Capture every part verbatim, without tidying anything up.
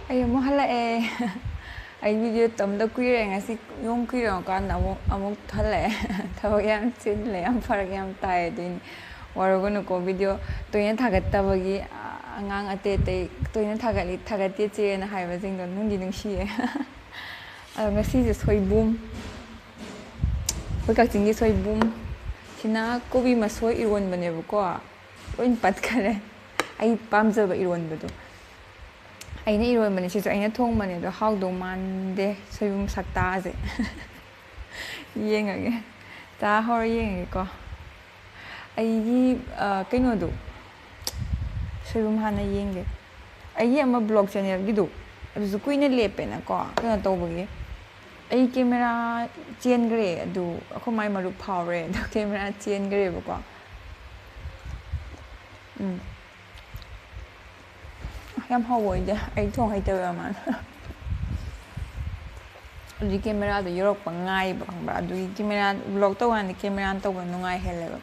ꯑꯩ ꯑꯃꯨꯛ ꯍꯜꯂꯛꯑꯦ꯫ ꯑꯩ ꯚꯤꯗꯤꯑꯣ ꯇꯝꯗ ꯀꯨꯏꯔꯦ, ꯉꯁꯤ ꯌꯣꯡ ꯀꯨꯏꯔꯀꯥꯟꯗ ꯑꯃꯨꯛ, ꯑꯃꯨꯛ ꯍꯜꯂꯛꯑꯦ꯫ ꯊꯕꯛ ꯌꯥꯝ ꯆꯤꯜꯂꯦ, ꯌꯥꯝ ꯐꯔꯛ ꯌꯥꯝ ꯇꯥꯏ ꯑꯗꯨꯏꯅꯤ꯫ ꯋꯥꯔꯧꯒꯅꯨꯀꯣ, ꯚꯤꯗꯤꯑꯣ ꯇꯣꯏꯅ ꯊꯥꯒꯠꯇꯕꯒꯤ꯫ ꯑꯉꯥꯡ ꯑꯇꯩ ꯑꯇꯩ ꯇꯣꯏꯅ ꯊꯥꯒꯠꯂꯤ, ꯊꯥꯒꯠꯇꯦ ꯆꯦꯅ ꯍꯥꯏꯕꯁꯤꯡꯗꯣ ꯅꯨꯡꯗꯤ ꯅꯨꯡꯁꯤꯌꯦ꯫ ꯑꯗꯣ ꯉꯁꯤꯁꯦ ꯁꯣꯏꯕꯨꯝ, ꯑꯩꯈꯣꯏ ꯀꯛꯆꯤꯡꯒꯤ ꯁꯣꯏꯕꯨꯝ꯫ ꯁꯤꯅ ꯀꯣꯕꯤ ꯃꯁꯣꯏ ꯏꯔꯣꯟꯕꯅꯦꯕꯀꯣ꯫ ꯂꯣꯏ ꯄꯠꯈꯔꯦ꯫ ꯑꯩ ꯄꯥꯝꯖꯕ ꯏꯔꯣꯟꯕꯗꯣ꯫ ꯑꯩꯅ ꯏꯔꯣꯟꯕꯅꯦ ꯁꯤꯁꯨ, ꯑꯩꯅ ꯊꯣꯡꯕꯅꯦ ꯑꯗꯣ ꯍꯥꯎꯗꯧ ꯃꯥꯟꯗꯦ ꯁꯣꯏꯕꯨꯝ ꯁꯛꯇꯥꯁꯦ꯫ ꯌꯦꯡꯉꯒꯦ꯫ ꯆꯥ ꯍꯧꯔ ꯌꯦꯡꯉꯒꯦꯀꯣ꯫ ꯑꯩꯒꯤ, ꯑ, ꯀꯩꯅꯣꯗꯣ, ꯁꯣꯏꯕꯨꯝ ꯍꯥꯟꯅ ꯌꯦꯡꯒꯦ꯫ ꯑꯩꯒꯤ ꯑꯃ ꯕ꯭ꯂꯣꯛ ꯆꯦꯅꯦꯜꯒꯤꯗꯣ, ꯑꯗꯨꯁꯨ ꯀꯨꯏꯅ ꯂꯦꯞꯄꯦꯅꯀꯣ, ꯀꯩꯅꯣ ꯇꯧꯕꯒꯤ꯫ ꯑꯩ ꯀꯦꯃꯦꯔꯥ ꯆꯦꯟꯈ꯭ꯔꯦ, ꯑꯗꯨ ꯑꯩꯈꯣꯏ ꯃꯥꯏ ꯃꯔꯨꯞ ꯐꯥꯎꯔꯦ, ꯑꯗꯣ ꯀꯦꯃꯦꯔꯥ ꯆꯦꯟꯈ꯭ꯔꯦꯕꯀꯣ꯫ ꯎꯝ꯫ ꯌꯥꯝ ꯍꯥꯎꯕ ꯑꯣꯏꯗꯦ, ꯑꯩ ꯊꯣꯡ ꯍꯩꯇꯕꯩ ꯑꯣꯏꯔ ꯃꯥꯜꯂꯦ꯫ ꯑꯗꯨꯒꯤ ꯀꯦꯃꯦꯔꯥꯗꯣ ꯌꯧꯔꯛꯄ ꯉꯥꯏꯕ, ꯈꯪꯕ꯭ꯔꯥ? ꯑꯗꯨꯒꯤ ꯀꯦꯃꯦꯔꯥ, ꯕ꯭ꯂꯣꯛ ꯇꯧꯀꯥꯟꯗ ꯀꯦꯃꯦꯔꯥꯅ ꯇꯧꯕ ꯅꯨꯡꯉꯥꯏ ꯍꯦꯜꯂꯦꯕ꯫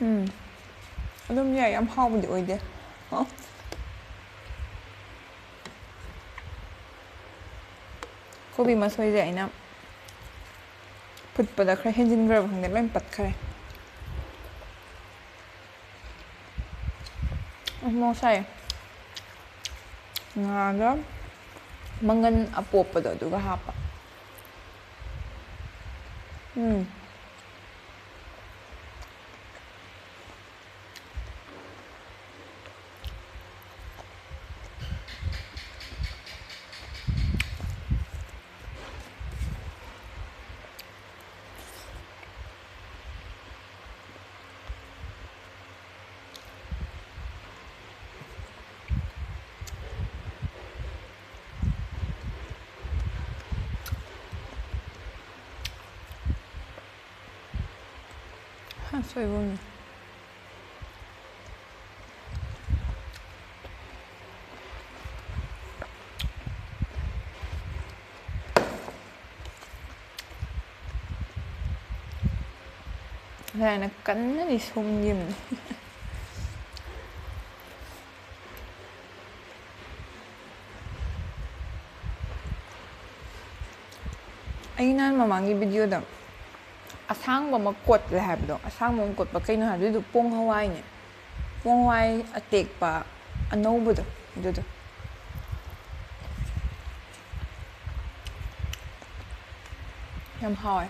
ꯎꯝ꯫ ꯑꯗꯨꯝ ꯌꯥꯏ, ꯌꯥꯝ ꯍꯥꯎꯕꯗꯤ ꯑꯣꯏꯗꯦ꯫ ꯑꯣ꯫ ꯀꯣꯕꯤ ꯃꯁꯣꯏꯁꯦ ꯑꯩꯅ ꯐꯨꯠꯄꯗ ꯈꯔ ꯍꯦꯟꯖꯤꯟꯈ꯭ꯔꯕ ꯈꯪꯗꯦ, ꯂꯣꯏ ꯄꯠꯈ꯭ꯔꯦ꯫ ꯎꯝ, ꯃꯣꯔꯣꯛ ꯁꯥꯏ꯫ ꯉꯥꯒ ꯃꯪꯒꯟ ꯑꯄꯣꯞꯄꯗꯣ ꯑꯗꯨꯒ ꯍꯥꯞꯄ꯫ ꯎꯝ꯫ ꯍꯥ, ꯁꯣꯏꯕꯨꯝꯅꯤ꯫ ꯉꯁꯥꯏꯅ ꯀꯟꯅꯗꯤ ꯁꯨꯝꯈꯤꯕꯅꯤ꯫ ꯑꯩ ꯅꯍꯥꯟ ꯃꯃꯥꯡꯒꯤ ꯚꯤꯗꯤꯑꯣꯗ ꯑꯁꯥꯡꯕ ꯑꯃ ꯀꯣꯠꯂꯦ ꯍꯥꯏꯕꯗꯣ, ꯑꯁꯥꯡꯕ ꯑꯃ ꯀꯣꯠꯄ ꯀꯩꯅꯣ ꯍꯥꯏꯕꯗꯨ ꯄꯣꯡ ꯍꯋꯥꯏꯅꯦ꯫ ꯄꯣꯡ ꯍꯋꯥꯏ ꯑꯇꯦꯛꯄ ꯑꯅꯧꯕꯗꯣ, ꯑꯗꯨꯗꯣ꯫ ꯌꯥꯝ ꯍꯥꯎꯋꯦ꯫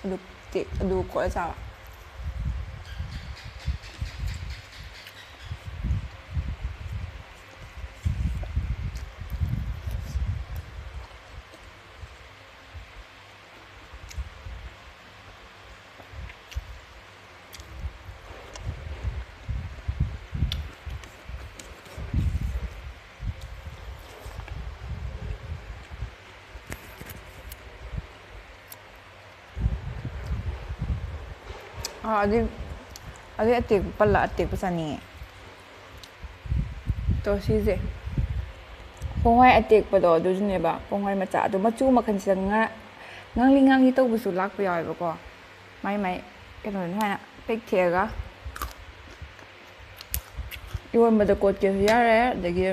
ꯑꯗꯨ ꯇꯦꯛ-, ꯑꯗꯨ ꯀꯣꯠꯂ ꯆꯥꯕ꯫ ꯑꯥ, ꯑꯗꯨꯏ, ꯑꯗꯨꯏ ꯑꯇꯦꯛꯄ ꯄꯜꯂ ꯑꯇꯦꯛꯄ ꯆꯥꯅꯤꯡꯉꯦ꯫ ꯇꯣ ꯁꯤꯁꯦ ꯄꯣꯡꯍꯋꯥꯏ ꯑꯇꯦꯛꯄꯗꯣ ꯑꯗꯨꯁꯨꯅꯦꯕ, ꯄꯣꯡꯍꯋꯥꯏ ꯃꯆꯥ ꯑꯗꯣ ꯃꯆꯨ ꯃꯈꯜꯁꯤꯗ ꯉꯥ-, ꯉꯥꯡꯂꯤ ꯉꯥꯡꯂꯤ ꯇꯧꯕꯁꯨ ꯂꯥꯛꯄ ꯌꯥꯎꯋꯦꯕꯀꯣ꯫ ꯃꯥꯏ ꯃꯥꯏ ꯀꯩꯅꯣꯗ ꯁꯨꯃꯥꯏꯅ ꯄꯦꯛꯊꯦꯛꯑꯒ ꯏꯔꯣꯟꯕꯗ ꯀꯣꯠꯀꯦꯁꯨ ꯌꯥꯔꯦ, ꯑꯗꯒꯤ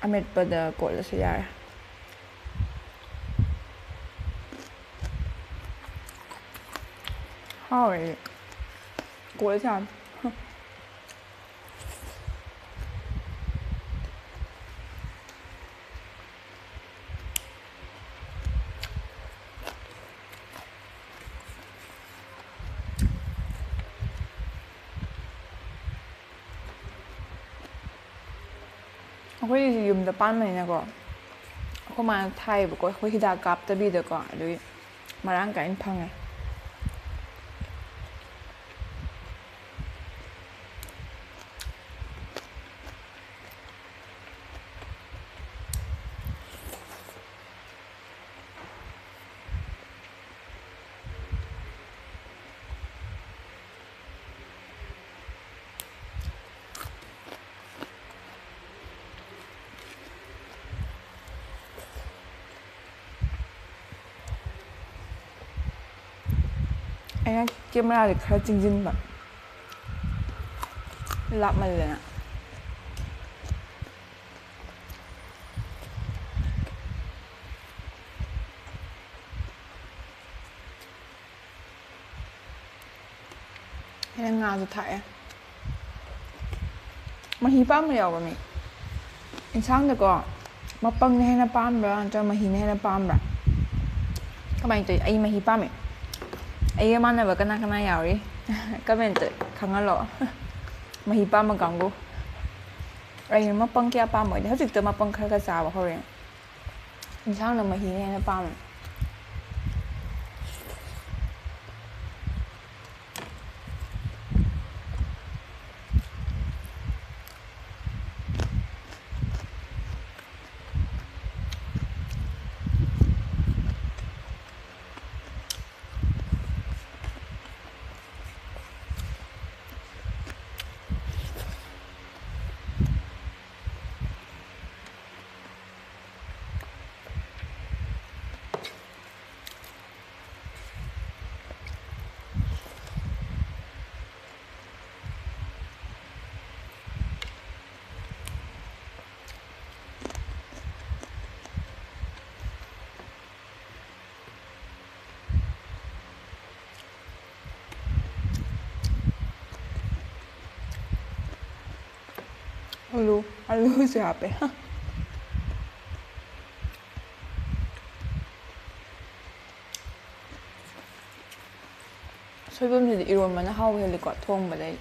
ꯑꯃꯦꯠꯄꯗ ꯀꯣꯠꯂꯁꯨ ꯌꯥꯔꯦ꯫ ꯍꯥꯎꯋꯦ꯫ ꯀꯣꯠꯂ ꯆꯥꯕ꯫ ꯑꯩꯈꯣꯏꯒꯤꯁꯨ ꯌꯨꯝꯗ ꯄꯥꯟꯕꯅꯤꯅꯀꯣ, ꯑꯩꯈꯣꯏ ꯃꯥꯅ ꯊꯥꯏꯌꯦꯕꯀꯣ, ꯑꯩꯈꯣꯏ ꯍꯤꯗꯥꯛ ꯀꯥꯞꯇꯕꯤꯗꯀꯣ, ꯑꯗꯨꯒꯤ ꯃꯔꯥꯡ ꯀꯥꯏꯅ ꯐꯪꯉꯦ꯫ ꯑꯩꯅ ꯀꯦꯃꯦꯔꯥꯁꯦ ꯈꯔ ꯆꯤꯡꯁꯤꯟꯕ, ꯂꯥꯞꯃꯜꯂꯦꯅ꯫ ꯑꯩꯅ ꯉꯥꯁꯨ ꯊꯥꯛꯑꯦ꯫ ꯃꯍꯤ ꯄꯥꯝꯕ ꯌꯥꯎꯕ ꯃꯤ? ꯏꯟꯁꯥꯡꯗꯀꯣ ꯃꯄꯪꯅ ꯍꯦꯟꯅ ꯄꯥꯝꯕ꯭ꯔꯥ ꯅꯠꯇ꯭ꯔꯒ ꯃꯍꯤꯅ ꯍꯦꯟꯅ ꯄꯥꯝꯕ꯭ꯔꯥ? ꯀꯃꯥꯏꯅ ꯇꯧꯋꯤ? ꯑꯩ ꯃꯍꯤ ꯄꯥꯝꯃꯦ꯫ ꯑꯩꯒ ꯃꯥꯟꯅꯕ ꯀꯅꯥ ꯀꯅꯥ ꯌꯥꯎꯔꯤ? ꯀꯃꯦꯟꯇ ꯈꯪꯍꯜꯂꯣ꯫ ꯃꯍꯤ ꯄꯥꯝꯕ ꯀꯥꯡꯕꯨ꯫ ꯑꯩ ꯃꯄꯪ ꯀꯌꯥ ꯄꯥꯝꯕ ꯑꯣꯏꯗꯦ꯫ ꯍꯧꯖꯤꯛꯇ ꯃꯄꯪ ꯈꯔ ꯈꯔ ꯆꯥꯕ ꯍꯧꯔꯦ꯫ ꯏꯟꯁꯥꯡꯅ ꯃꯍꯤꯅ ꯍꯦꯟꯅ ꯄꯥꯝꯃꯦ꯫ ꯑꯂꯨ, ꯑꯂꯨꯁꯨ ꯍꯥꯞꯄꯦ꯫ ꯁꯣꯏꯕꯨꯝꯁꯤꯗꯤ ꯏꯔꯣꯟꯕꯅ ꯍꯥꯎꯕ ꯍꯦꯜꯂꯤꯀꯣ, ꯊꯣꯡꯕꯗꯩ꯫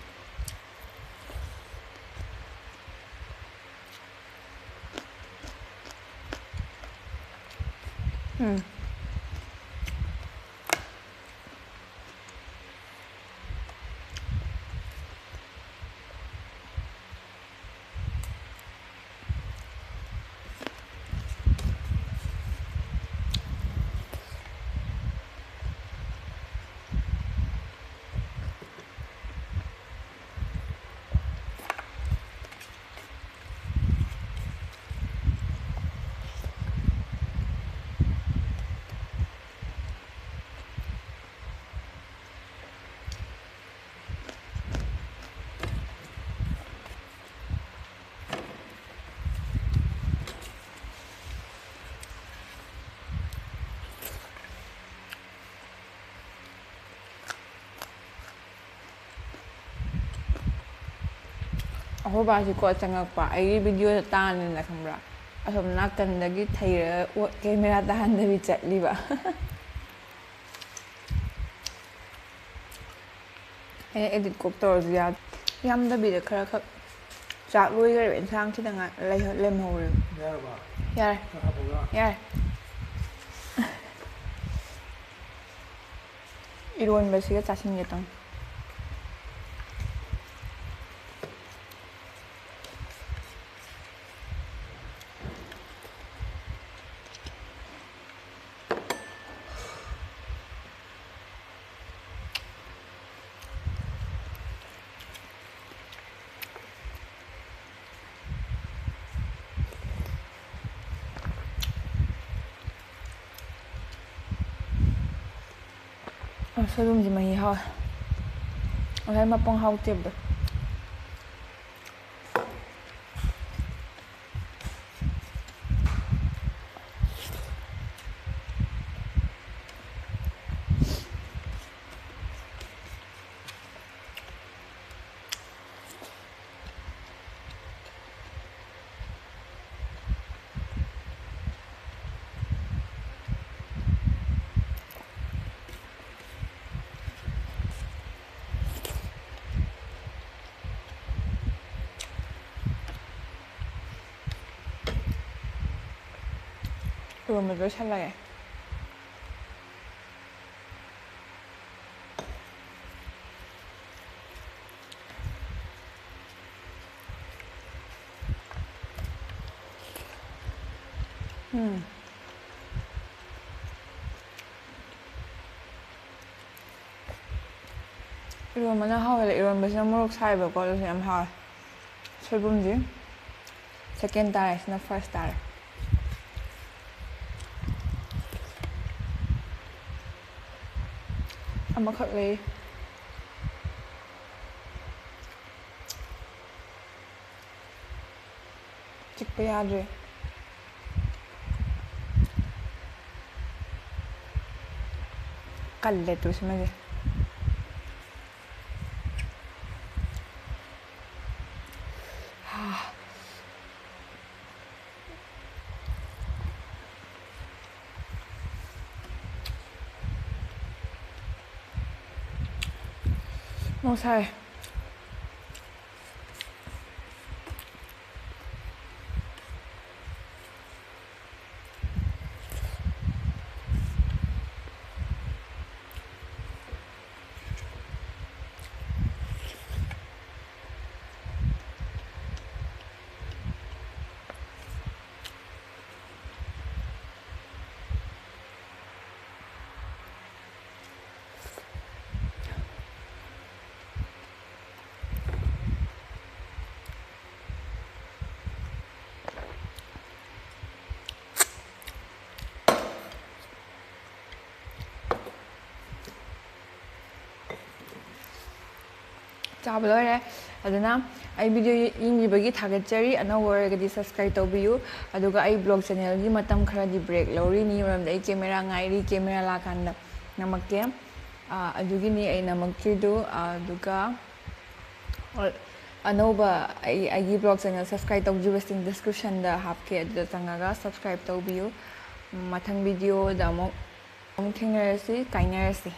ꯎꯝ꯫ ꯑꯩꯈꯣꯏ ꯕꯥꯁꯤꯀꯣ ꯆꯪꯉꯛꯄ, ꯑꯩꯒꯤ ꯚꯤꯗꯤꯑꯣꯗ ꯇꯥꯅꯤꯅ ꯈꯪꯕ꯭ꯔꯥ, ꯑꯁꯣꯝ ꯅꯥꯀꯟꯗꯒꯤ ꯊꯩꯔꯒ ꯀꯦꯃꯦꯔꯥ ꯇꯥꯍꯟꯗꯕꯤ ꯆꯠꯂꯤꯕ꯫ ꯑꯩꯅ edit ꯀꯣꯛ ꯇꯧꯔꯁꯨ ꯌꯥꯗꯦ꯫ ꯌꯥꯝꯗꯕꯤꯗ ꯈꯔ ꯈꯛ꯫ ꯆꯥꯛ ꯂꯣꯏꯈ꯭ꯔꯦꯕ, ꯏꯟꯁꯥꯡ ꯈꯤꯇꯪ ꯉꯥꯏ-, ꯂꯩꯍꯧ-, ꯂꯦꯝꯍꯧꯔꯦꯕ꯫ ꯌꯥꯔꯕ? ꯌꯥꯔꯦ꯫ ꯈꯔ ꯍꯥꯞꯄꯒ? ꯌꯥꯔꯦ꯫ ꯏꯔꯣꯟꯕꯁꯤꯒ ꯆꯥꯁꯤꯟꯒꯦ ꯇꯧꯅꯤ꯫ ꯑꯁ, ꯁꯣꯏꯕꯨꯝꯁꯤ ꯃꯍꯤ ꯍꯥꯎꯋꯦ꯫ ꯉꯁꯥꯏ ꯃꯄꯪ ꯍꯥꯎꯇꯦꯕꯗꯣ꯫ ꯏꯔꯣꯟꯕ ꯂꯣꯏꯁꯜꯂꯒꯦ꯫ ꯎꯝ꯫ ꯏꯔꯣꯟꯕꯅ ꯍꯥꯎꯋꯦ꯫ ꯏꯔꯣꯟꯕꯁꯤꯅ ꯃꯣꯔꯣꯛ ꯁꯥꯏꯕꯀꯣ, ꯑꯗꯨꯁꯨ ꯌꯥꯝ ꯍꯥꯎꯋꯦ꯫ ꯁꯣꯏꯕꯨꯝꯁꯤ second ꯇꯥꯔꯦ, ꯁꯤꯅ first ꯇꯥꯔꯦ꯫ ꯑꯃꯈꯛ ꯂꯩ꯫ ꯆꯤꯛꯄ ꯌꯥꯗ꯭ꯔꯦ꯫ ꯀꯜꯂꯦ ꯇꯨ ꯁꯤꯃꯗꯤ꯫ ꯃꯣꯔꯣꯛ ꯁꯥꯏ꯫ ꯆꯥꯕ ꯂꯣꯏꯔꯦ꯫ ꯑꯗꯨꯅ ꯑꯩ video ꯌꯦꯡꯕꯤꯕꯒꯤ ꯊꯥꯒꯠꯆꯔꯤ꯫ ꯑꯅꯧꯕ ꯑꯣꯏꯔꯒꯗꯤ subscribe ꯇꯧꯕꯤꯌꯨ꯫ ꯑꯗꯨꯒ ꯑꯩ vlog channelꯒꯤ ꯃꯇꯝ ꯈꯔꯗꯤ break ꯂꯧꯔꯤꯅꯤ, ꯃꯔꯝꯗꯤ ꯑꯩ camera ꯉꯥꯏꯔꯤ, camera ꯂꯥꯛꯀꯥꯟꯗ ꯅꯝꯃꯛꯀꯦ꯫ ꯑꯥ, ꯑꯗꯨꯒꯤꯅꯤ ꯑꯩ ꯅꯝꯃꯛꯇ꯭ꯔꯤꯗꯨ꯫ ꯑꯗꯨꯒ ꯑꯅꯧꯕ ꯑꯩ, ꯑꯩꯒꯤ vlog channel subscribe ꯇꯧꯗ꯭ꯔꯤꯕꯁꯤꯡ descriptionꯗ ꯍꯥꯞꯀꯦ, ꯑꯗꯨꯗ ꯆꯪꯉꯒ subscribe ꯇꯧꯕꯤꯌꯨ꯫ ꯃꯊꯪ videoꯗ ꯑꯃꯨꯛ, ꯑꯃꯨꯛ ꯊꯦꯡꯅꯔꯁꯤ, ꯀꯥꯏꯅꯔꯁꯤ꯫